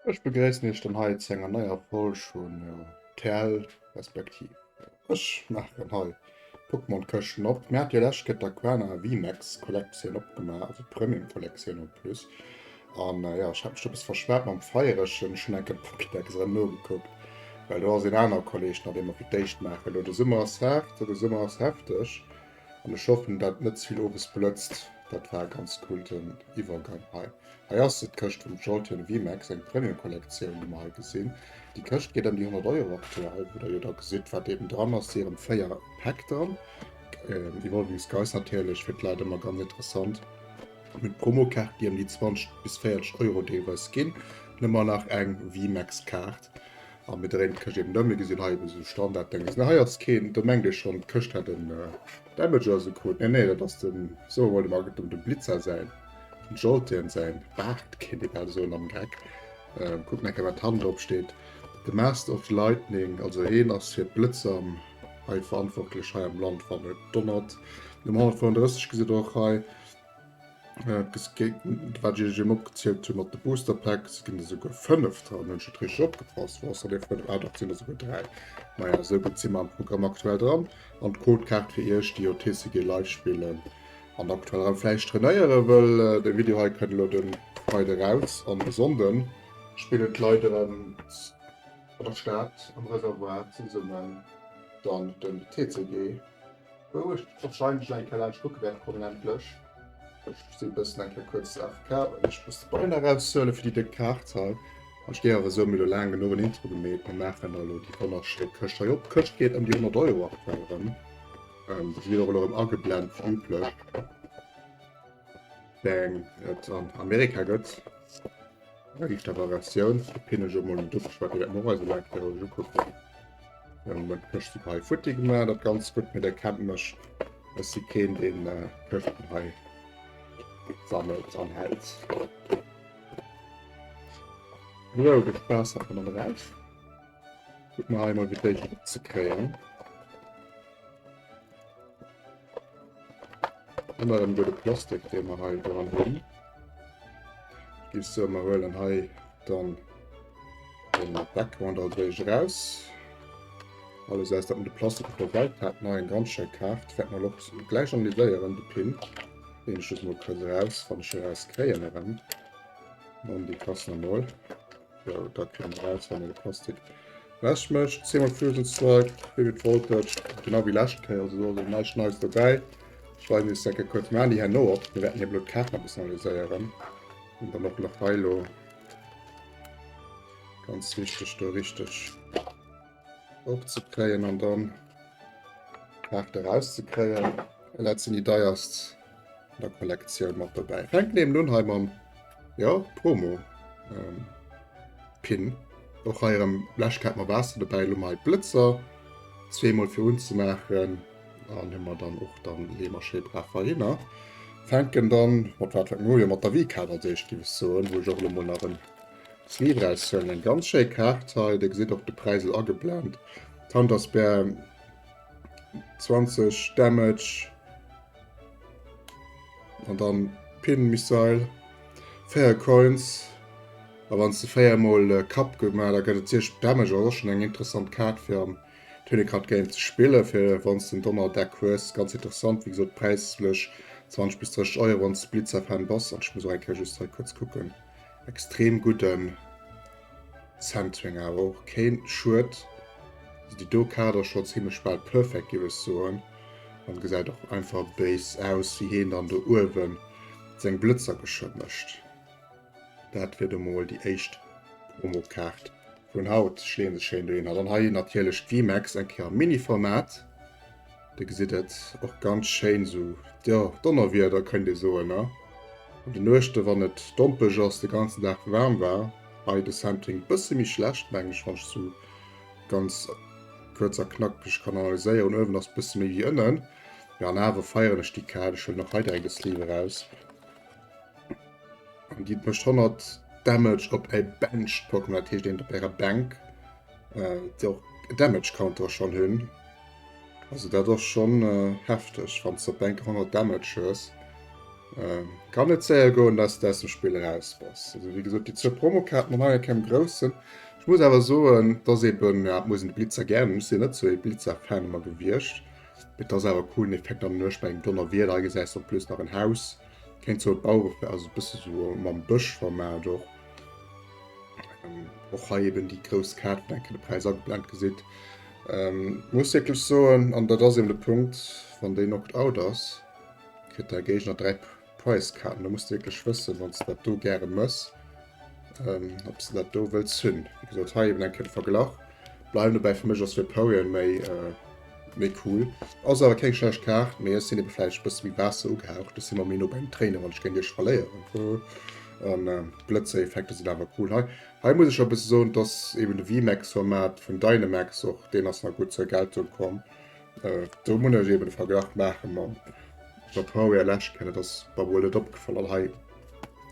Ech begréissen iech dann hei zu enger neier Folg vun TL, respektiv ech maachen hei Pokémon-Këschten op. Mir hate jo lescht Kéier d'Aquana VMAX Kollektioun opgemaach, also d'Premium Kollektioun en plus. An jo, ech hat mech do e bësse verschwat mam Feiereschen. Ech hunn eng Kéier d'Pokédex erëm nogekuckt, well do ass een aner Kolleg nach, dee mer fir d'éischt maachen. Elo de Summer ass haart, de Summer ass hefteg an ech hoffen, dat net ze vill owes blëtzt. Dat war e ganz coolen Iwwergang hei. Hei ass se, d'Këscht vum Jolteon VMAX, eng Premium-Kollektioun, déi mer hei gesinn. Déi Këscht geet ëm déi 100 Euro aktuell, wou der jo da gesitt, wat eben dran ass. Si erëm 4 Päck dran. Evolving Skies natierlech fir d'Leit ëmmer ganz interessant. Mir hunn d'Promokaart, déi ëm déi 20 bis 40 Euro deelweis ginn. Dann hu mer nach eng VMAX-Kaart. A mir dréinen d'Këscht eben ëm. Mir gesinn hei eben esou Standard-Dénges. Nee, hei ass keen, do mengt ee schonn, d'Këscht hätt en Damage oder esou krut. Nee, nee, dat ass dem, soe mer mol, dem, dem Blitzer säin. Den Jolteon säin Baart kéint ee bal soen am Geck. Kucken eng Kéier wat hannen drop steet. The Master of Lightning, also heen ass fir d'Blëtzer am hei verantwortlech hei am Land wann et donnert. Nummer 135 gesitt der och hei. Wat ech iech eben opgezielt hunn mat de Booster Packs, ginn der esouguer 5 dran, hunn ech net richteg opgepasst. Wou ass dann dee 5? Ah dach, et sinn der esouguer 3. Maja, esou gutt si mer am Programm aktuell dran. An d'Codekaart fir iech déi jo TCG Live spillen. An aktuell erëm vläicht trainéieren, wëll de Video hei kënnt elo de Freide raus an e Sonnden spillen d'Leit erëm an der Stad am Reservoir zesummen dann den TCG, wou ech warscheinlech eng Kéier laanscht kucke wäert kommen endlech. Ech si bëssen eng Kéier kuerz AFK, well ech muss de Bein eraushuele fir déi déck Kaart hei. An ech géif awer soen, mir hu lo laang genuch en Intro gemeet, mir maachen da elo déi wonnerschéi Këscht hei op. D'Këscht geet ëm déi 100 Euro aktuell erëm. Ähm, dat gëtt och elo erëm ageblent, wéi üblech. Wéi eng et an Amerika gëtt. Éischter Versioun. Do pin ech och mol en Duch, wat Dir och eis elo eng Kéier ukucken. Ähm, huet d'Këscht souguer hei futti gemaach, dat ganz gutt, mee der kennt mech. Ech si keen, deen äh, Këschten hei sammelt an hält. Sou, de Spaass hat man dann eraus. Guck mal hei mol, wéi déi ze kréien. Ëmmer erëm gudde Plastik, dee mer hei dran hunn. Géif soen, mer huelen hei dann den Background als éischt eraus. Alles aus, dat mer de Plastik op der Säit haten. Hei eng ganz schéi Kaart. Wäerte mer och gläich analyséieren, de Pin. Deen ech just mol kuerz eraus, wann ech erauskréien erëm. An déi passen emol. Jo, dat kënnt raus, wann een de Plastik wech mécht. Zehnmal Fusion Strike, Vivid Voltage, genau wéi lescht Kéier, also do ass näischt Neies dobäi. Ech weisen iech eng Kéier kuerz, mir maachen déi herno op, mir wäerten eben elo d'Kaart nach e bëssen analyséieren. An dann och nach hei elo ganz wichteg do richteg opzekréien an dann d'Kaart erauszekréien. Dat sinn déi deierst an der Kollektioun mat dobäi. Fänken eben un hei mam jo, Promo ähm, Pin. Och hei erëm lescht Kéier hat mer Waasser dobäi, elo mer hei d'Blëtzer zweemol fir unzemaachen. An hu mer dann och dann leeë mer schéi brav heihinner. Fänken dann mat wat fänken mer un? Jo mat der V-Kaart als éischt géif ech soen, wou ech och elo mol nach en Sleeve raushuelen. Eng ganz schéi Kaart hei, dir gesitt och de Präis elo ageblent. Thunderspear 20 Damage. An dann Pin Missile, 4 Coins. A wann s de 4 mol Kapp gemaach, da gëtt et 60 Damage. Also och schon eng interessant Kaart fir am Tunic Card Game ze spillen, fir wann s de en Donnerdeck hues. Ganz interessant, wéi gesot präislech 20 bis 30 Euro wann s de Blitzer Fan bass. An ech muss och eng Kéier just hei kuerz kucken. Extrem gudden Centering awer och keen Schued. Also déi do Kaart ass scho zimlech bal perfect géif ech soen. An gesäit och einfach béis aus wéi heen dann do uewen seng Blëtzer geschë mécht. Dat wier do mol déi éischt Promokaart vun haut. Ech leeën se schéin dohinner. Dann hei natierlech d'VMAX eng Kéier am Mini-Format. Dir gesitt et och ganz schéin esou, jo Donnerwieder kënnt ee soen ne. An de Nuechte wann et dompeg ass, de ganzen Dag waarm war. Hei de Sampling bësse méi schlecht mengen ech, wann ech sou ganz kuerz a knackeg kann analyséieren. Uewen ass bësse méi wéi ënnen. Jo an awer feieren ech déi Kaart. Ech huelen och hei direkt e Sleeve eraus. An déi mécht 100 Damage op e Benched Pokémon, dat heescht eent op ärer Bänk, déi och e Damage Counter schonn hunn. Also dat ass schon äh, hefteg, wann du op Bänk 100 Damage hues. Kann net séier goen, dass de aus dem Spill eraus bass. Also wéi gesot, déi zwou Promokaarten an hei kengem groussen. Ech muss awer soen, dass eben, ja, et muss een de Blitzer gären hunn, ech sinn net sou ee Blitzer-Fan ëmmer gewiescht, mee et ass awer e coolen Effekt an der Nuecht bei engem Donnerwieder. Hei gesäis de en plus nach en Haus, kéint sou e Bauere, also e bësse sou mam Bësch vermaat och. Och hei eben déi grouss Kaart, wou der eng Kéier de Präis ageblent gesitt. Muss wierklech soen, an dat ass eben de Punkt, wann déi knocked out ass, Kritt däi Géigner 3 Prize-Kaarten. Do muss de wierklech wëssen, wann s de dat do gäre mëss, ob s de dat do wëlls hunn. Wéi gesot, hei eben eng Kéier de Verglach. Bleiwen dobäi, fir mech ass Vaporeon méi, méi cool. Ass awer keng schlecht Kaart, mee ech sinn ebe vläicht e bësse méi Waasser ugehaucht. Ech si mer méi no beim Trainer, wann ech géint iech verléieren. An d'Blëtzer-Effekter sinn awer cool hei. Hei muss ech e bësse soen, dass eben de VMAX-Format vun Dynamax och, deen ass nach gutt zur Geltung komm. Do muss ech eben de Verglach maache mam Vaporeon lescht Kéier, dat ass mer wuel net opgefall. An hei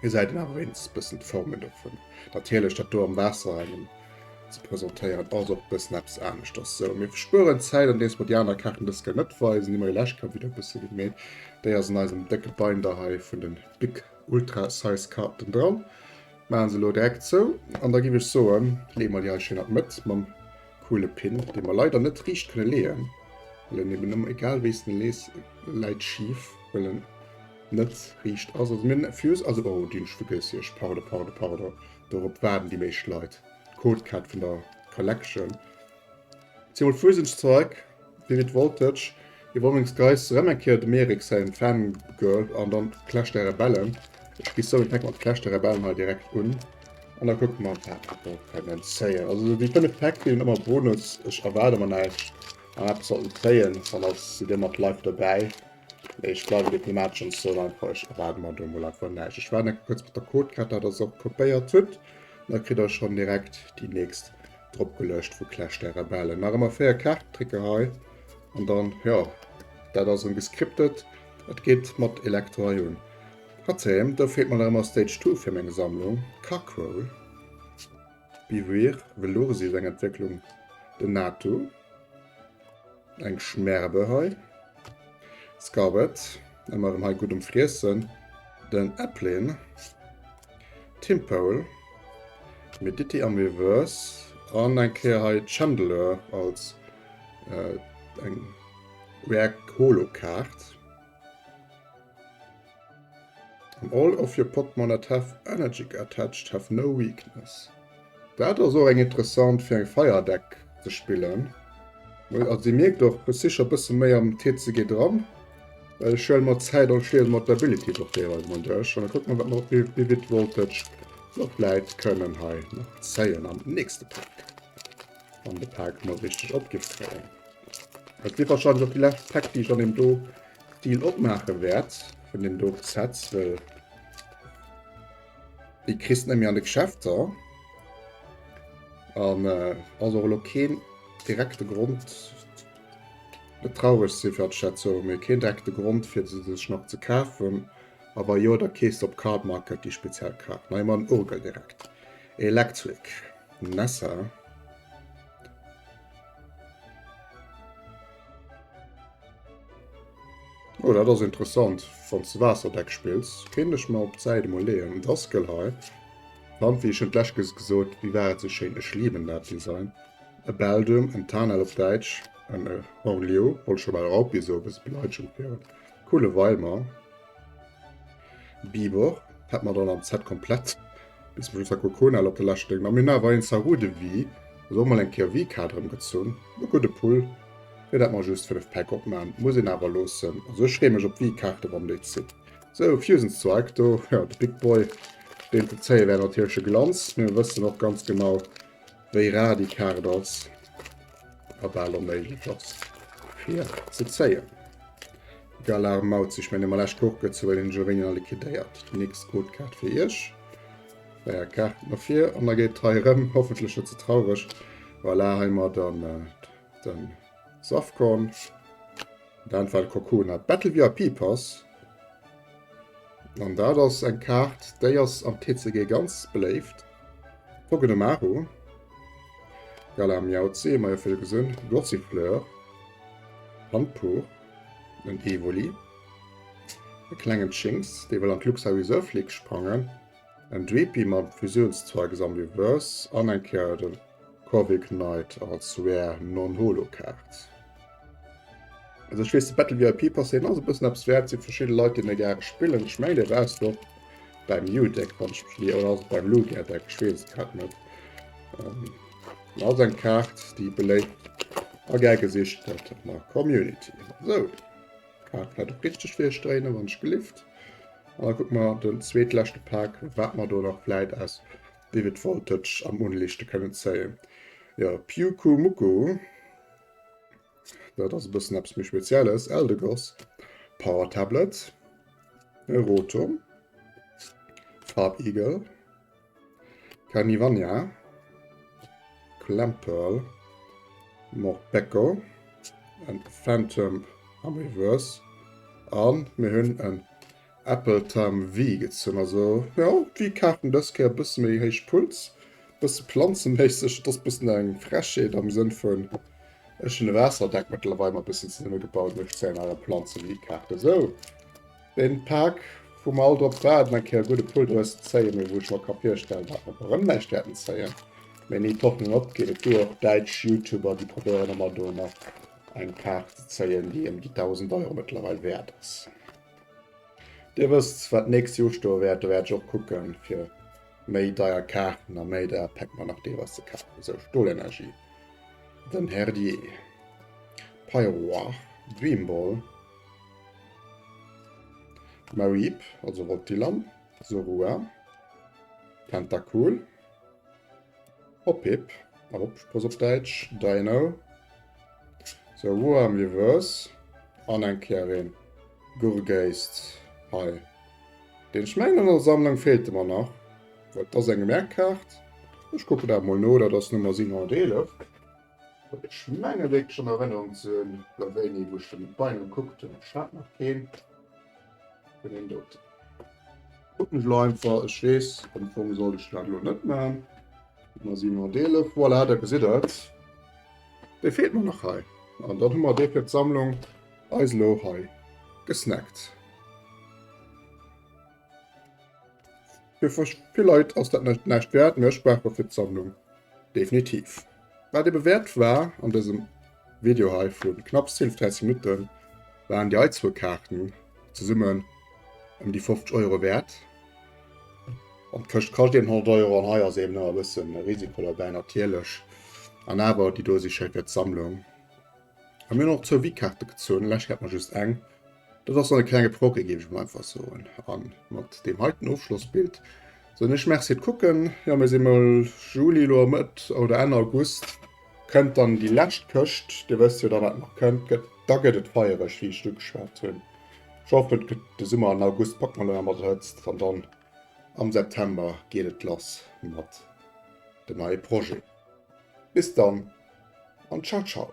gesäit een awer wéinstens e bëssen d'Formen dovun. Natierlech dat do am Waasser engem ze presentéieren ass och e bëssen eppes aneschters. Sou, mir spueren Zäit andeems mer déi aner Kaarten dës Kéier net weisen, déi mer jo lescht Kéier wieder e bësse gemeet. Déi ass an eisem décke Binder hei vun de Big Ultra Size Kaarten dran. Maachen se elo direkt zou an da giff ech soen, leeë mer déi hei schéin an d'Mëtt mam Coole Pin, dee mer leider net riicht kënne leeën, well en eben ëmmer, egal wéi s de en lees, läit schif, well en net riicht ass. Also mir hunn Fuse, also oh, déi hunn ech vergiess, iech, pardon, pardon, pardon, dorop waarden déi meescht Leit, d'Codekaart vun der Collection. Ziel mol Fusion Strike, Vivid Voltage, Evolving Skies, rem eng Kéier dem Erik säin Fangirl an dann Clash der Rebellen. Ech gi soen, fänke mat Clash der Rebellen hei direkt un an da kucke mer wat mer do kënnen zéien. Also déi 5 Päck déi hunn ëmmer Bonus, ech erwaarde mer näischt an eppes sollten kréien, dann ass sidd dir mat live dobäi. Mee ech bleiwen diplomatesch an soen einfach, ech erwaarde mer do mol einfach näischt. Ech waarden eng Kéier kuerz mat der Codekaart, dat der se och kopéiert hutt, da kritt der schonn direkt déi nächst drop geluecht vu Clash der Rebellen. Nach ëmmer 4 Kaartentricker hei an dann, jo, dat ass erëm gescriptet. Et geet mat Elektro hei un. Hatem, do feelt mer nach ëmmer Stage 2 fir meng Sammlung. Cacroll, Beware, Velursi seng Entwécklung, den Natu. Eng Schmerbe hei. Scarlet, ëmmer erëm hei gutt um Friessen. Den Applin, Tympole, Mediti am Reverse an eng Kéier hei Chandelure als eng Rare Holo Kaart. And all of your Pokémon that have energy attached have no weakness. Dat ass och eng interessant fir eng Feierdeck ze spillen. Also dir mierkt och, ech si scho bësse méi am TCG dran, well ech huele mer Zäit an ech liese mer d'Abilities och deelweis mol duerch an da kucke mer wat mer op Vivid Voltage nach vläit kënnen hei nach zéien am nächste Pak, wann de Pak mol richteg opgiff kréien. Dat si wahrscheinlech och déi lescht Päck déi ech an deem do Stil opmaache wäert vun deem do Sets, well déi kriss de net méi an de Geschäfter an ass och elo keen direkte Grond, net traureg sinn fir dat ze soen, mee keen direkte Grond fir se sech nach ze kafen. A wa jo, da kees de op Cardmarket déi speziell Kaart. Nei mat Urgel direkt. Electric Nessa. Oh, dat ass interessant. Wann s de Waasserdeck spills, kéint ech mer op d'Säit emol leeën. En Daskel hei. Dann, wéi ech schon d'lescht Kees gesot, wéi war et sou schéin, ech lieben dat Design. E Beldum, en Tanel op Däitsch, en Horlio, wollt scho bal Raupi soen, bësse Beleidegung fir en coole Weilmer. Bibor hätt mer dann am Set komplett. Bis zum Schluss war Kokonal op der leschter Ding. A mir hunn awer een Sarude V, also och mol eng Kéier V-Kaart erëmgezunn. E gudde Pull. Fir dat mer just 5 Päck opmachen, muss een awer loossen. Also ech freeë mech op d'V-Kaarte wann déi zitt. Sou, Fusion Strike do, jo de Big Boy, deen ze zéie wär natierlech e Glanz, mee mir wëssen och ganz genau, wéi rar déi Kaart ass a bal onméiglech ass fir ze zéien. Galar Mauz, ech mengen, mat Lech Koch gëtt souwéi den Giovigna liquidéiert. Déi nächst Codekaart fir iech. Véier Kaarten ervir an da geet hei erëm, hoffentlech net ze traureg. Voilà, hei mer dann den Safcon. Dat war de Kokona Battle VIP Pass. An dat ass eng Kaart, déi ass am TCG ganz beléift. Togedemaru, Galar Miauzi, hu mer jo vill gesinn, Gossifleur, Panpour, en Evoli. E klengen Shinx, dee wëll an d'Luxair Reserve League sprangen, en Dreepy mam Fusiounszweiges am Reverse an eng Kéier de Corviknight als Rare Non-Holo Kaart. Also ech weess de Battle VIP Pass deen ass e bëssen eppes wäert, si verschidde Leit deen e gäre spillen. Ech mengen dee war es och beim Mew-Deck wann ech mech ni oder ass et beim Lugia-Deck, ech weess et grad net. Ähm, ass eng Kaart déi beléift a gär gesicht gëtt an der Community. Sou. Kaart vläit och richteg virstréinen, wann ech gelift. An da kucke mer den zweetleschte Pak, wat mer do nach vläit aus Vivid Voltage am Unlichte kënnen zéien. Jo, Pyukumuku, dat ass e bëssen eppes méi Spezielles. Eldegoss, Power Tablet, Rotom, Farbeagle, Carnivania, Clamperl, Morpeko, en Phantump am Reverse an mir hunn en Appletime V gezunn. Also jo, d'V-Kaarten dës Kéier e bësse méi héich Puls, bësse planzeméisseg. Et ass bëssen eng Frechheet am Sënn vun ech hunn e Waasserdeck mëttlerweil mer bëssen zesummegebaut an ech zéien awer Planze-V-Kaarten. Sou. Deen Pak wou mer all drop waarden eng Kéier e gudde Pull draus ze zéien, mee wou ech mer ka virstellen dat mer erëm näischt wäerten zéien. Mee ni d'Hoffnung opginn, et gi och däitsch Youtuber déi probéieren ëmmer do nach eng Kaart ze zéien déi ëm déi 1000 Euro mëttlerweil wäert ass. Dir wësst wat d'nächst Joer stoe wäert, do wäert ech och kucken fir méi deier Kaarten a méi deier Päck mer nach deelweis ze kafen. Sou, Stolenergie, den Herdier, Pyroar, Dream Ball, Mareep, also Voltilamm, Zorua, Tentacool, Hoppip, Hoppspross op Däitsch, Dino, Zorua am Reverse an eng Kéier een Gourgeist hei. Deen ech mengen an der Sammlung feelt e mer nach, well et ass eng Gemerkkaart. Ech kucken dat mol no, dat ass Nummer 711. Ech menge wierklech an Erënnerung ze hunn, oder wéini, wou ech den Bein gekuckt hunn, ech hat nach keen vun deem doten. Kucken ech elo einfach, ech weess, am Fong sollt ech dat elo net maachen. Nummer 711, voilà, da gesitt der et. Dee feelt mer nach hei. An dann hu mer dee fir d'Sammlung eis elo hei gesnackt. Fir vill Leit ass dat näischt wäert, mee ech brauch e fir d'Sammlung definitiv. Wat ebe wäert war an dësem Video hei vu knapps 12, 13 Minutten, waren déi hei zwou Kaarten zesummen ëm déi 50 Euro wäert. An d'Këscht kascht eben 100 Euro an hei ass eben ëmmer e bëssen Risiko derbäi natierlech. An awer déi do si schéi fir d'Sammlung. A mir hunn och zwou V-Kaarte gezunn, lech hat mer just eng. Dat ass dann e klenge Progrès, géif ech mol einfach soen. A mat deem heiten Ofschlossbild soen ech Merci fir d'Kucken. Jo, mir si mol Juli elo a Mëtt oder Enn August kënnt dann déi lescht Këscht. Dir wësst jo da wat nach kënnt. Gëtt, da gëtt et feiereg, wéi ech ugeschwat hunn. Ech hoffen, et gëtt de Summer an August packt mer elo nach mat der Hëtzt an dann am September geet et lass mat dem neie Projet. Bis dann an ciao ciao.